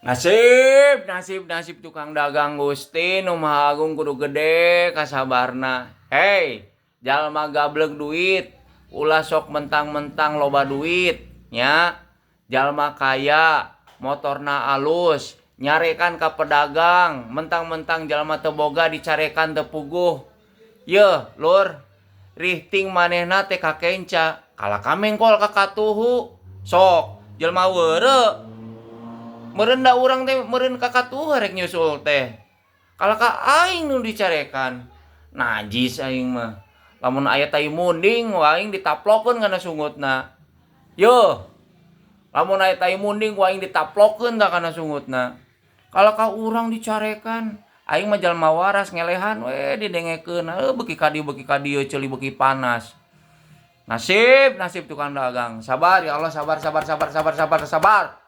Nasib, nasib, nasib tukang dagang. Gusti Nu Maha Agung kudu gede kasabarna. Hei, jalma gablek duit, ulah sok mentang-mentang loba duit nya. Jalma kaya, motorna alus, nyarekan ka pedagang, mentang-mentang jalma teu boga dicarekan teu puguh. Yeuh, lur, rihting manehna teh kakenca, kalah ka mengkol ka katuhu. Sok, jelma weureu. Meureun da urang teh meureun ka katuhu rek nyusul teh. Kalah ka aing nu dicarekan. Najis aing mah. Lamun aya tai munding, ku aing ditaplokeun kana sungutna. Yeuh. Lamun aya tai munding, ku aing ditaplokeun tah kana sungutna. Kalah ka urang dicarekan. Aing mah jalma waras, ngelehan we didengekeun. Heuh, beuki ka dieu, beuki ka dieu, ceuli beuki panas. Nasib, nasib tukang dagang. Sabar ya Allah, sabar, sabar, sabar, sabar, sabar, sabar.